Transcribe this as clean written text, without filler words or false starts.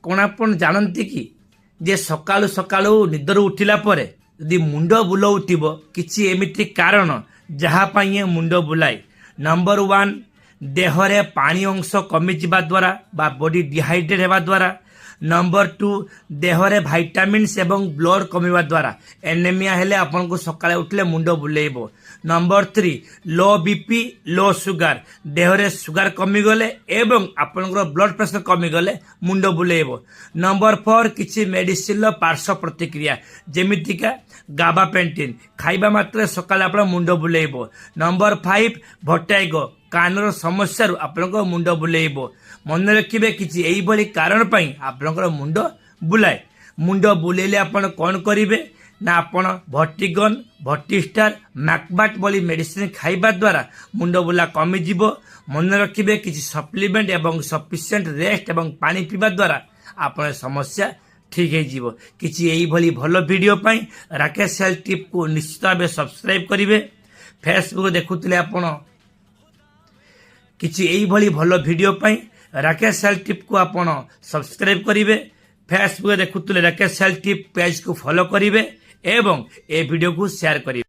କ'ଣ ଆପଣ ଜାଣନ୍ତି କି ଯେ ସକାଳୁ ସକାଳୁ ନିଦରୁ ଉଠିଲା ପରେ ଯଦି ମୁଣ୍ଡ ବୁଲଉଥିବ, କିଛି ଏମିତି କାରଣ ଯାହା ପାଇଁ ଏ ମୁଣ୍ଡ ବୁଲାଏ? ନମ୍ବର 1, ଦେହରେ ପାଣି ଅଂଶ କମିଯିବା ଦ୍ୱାରା ବା ବଡି ଡିହାଇଡ୍ରେଟ୍ ହେବା ଦ୍ୱାରା। ନମ୍ବର 2, ଦେହରେ ଭାଇଟାମିନ୍ସ ଏବଂ ବ୍ଲଡ୍ କମିବା ଦ୍ୱାରା। ଏନେମିଆ ହେଲେ ଆପଣଙ୍କୁ ସକାଳେ ଉଠିଲେ ମୁଣ୍ଡ ବୁଲେଇବ। ନମ୍ବର 3, ଲୋ ବିପି, ଲୋ ସୁଗାର। ଦେହରେ ସୁଗାର କମିଗଲେ ଏବଂ ଆପଣଙ୍କର ବ୍ଲଡ୍ ପ୍ରେସର କମିଗଲେ ମୁଣ୍ଡ ବୁଲେଇବ। ନମ୍ବର 4, କିଛି ମେଡିସିନର ପାର୍ଶ୍ୱ ପ୍ରତିକ୍ରିୟା, ଯେମିତିକା ଗାବାପେଣ୍ଟିନ୍ ଖାଇବା ମାତ୍ରେ ସକାଳେ ଆପଣ ମୁଣ୍ଡ ବୁଲେଇବ। ନମ୍ବର 5, ଭର୍ଟିଗୋ, କାନର ସମସ୍ୟାରୁ ଆପଣଙ୍କ ମୁଣ୍ଡ ବୁଲେଇବ। ମନେ ରଖିବେ, କିଛି ଏଇଭଳି କାରଣ ପାଇଁ ଆପଣଙ୍କର ମୁଣ୍ଡ ବୁଲାଏ। ମୁଣ୍ଡ ବୁଲେଇଲେ ଆପଣ କ'ଣ କରିବେ ନା, ଆପଣ ଭର୍ଟିଗନ୍, ଭର୍ଟିଷ୍ଟାର, ମ୍ୟାକବାଟ ଭଳି ମେଡିସିନ ଖାଇବା ଦ୍ୱାରା ମୁଣ୍ଡ ବୁଲା କମିଯିବ। ମନେ ରଖିବେ, କିଛି ସପ୍ଲିମେଣ୍ଟ ଏବଂ ସଫିସିଏଣ୍ଟ ରେଷ୍ଟ ଏବଂ ପାଣି ପିଇବା ଦ୍ୱାରା ଆପଣ ସମସ୍ୟା ଠିକ୍ ହେଇଯିବ। କିଛି ଏଇଭଳି ଭଲ ଭିଡ଼ିଓ ପାଇଁ ରାକେଶ ହେଲ୍ଥ ଟିପ୍କୁ ନିଶ୍ଚିତ ଭାବେ ସବସ୍କ୍ରାଇବ୍ କରିବେ। ଫେସବୁକ୍ ଦେଖୁଥିଲେ ଆପଣ, କିଛି ଏଇଭଳି ଭଲ ଭିଡ଼ିଓ ପାଇଁ ରାକେଶ ହେଲ୍ଥ ଟିପ୍କୁ ଆପଣ ସବସ୍କ୍ରାଇବ୍ କରିବେ। ଫେସବୁକ୍ରେ ଦେଖୁଥିଲେ ରାକେଶ ହେଲ୍ଥ ଟିପ୍ ପେଜ୍କୁ ଫଲୋ କରିବେ ଏବଂ ଏ ଭିଡ଼ିଓକୁ ସେୟାର କରିବେ।